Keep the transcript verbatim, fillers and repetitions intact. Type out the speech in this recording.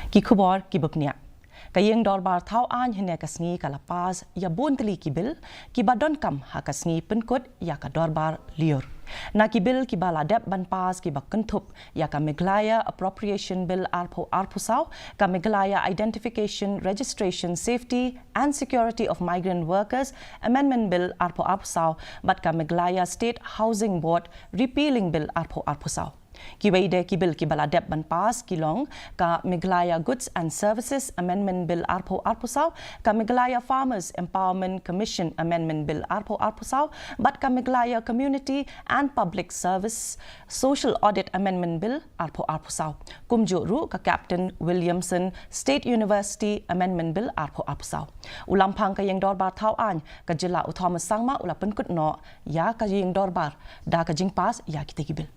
Ki khubor ki bapniah. Ka Ïing Dorbar Thaw Aiñ hynne ka sngi ka la pass ïa bun tylli ki bill kiba donkam ha ka sngi pynkut ïa ka Dorbar Lyiur. Na ki bill kiba la dep ban pass kiba kynthup ïa ka Meghalaya Appropriation Bill arphew arphew saw, ka Meghalaya Identification, Registration, Safety and Security of Migrant Workers Amendment Bill arphew arphew saw, bad ka Meghalaya State Housing Board Repealing Bill arphew arphew saw. Kiwei de ki bill kiba la dep ban pass ki long ka Meghalaya Goods and Services Amendment Bill arphew arphew saw, ka Meghalaya Farmers Empowerment Commission Amendment Bill arphew arphew saw, bad ka Meghalaya Community and Public Service Social Audit Amendment Bill arphew arphew saw. Kumjuh ruh ka Captain Williamson State University Amendment Bill arphew arphew saw. U lamphang ka Ïing Dorbar Thaw Aiñ ka jylla, u Thomas Sangma, u la pynkut noh ïa ka Ïing Dorbar da ka jingpass ïa kitei ki bill.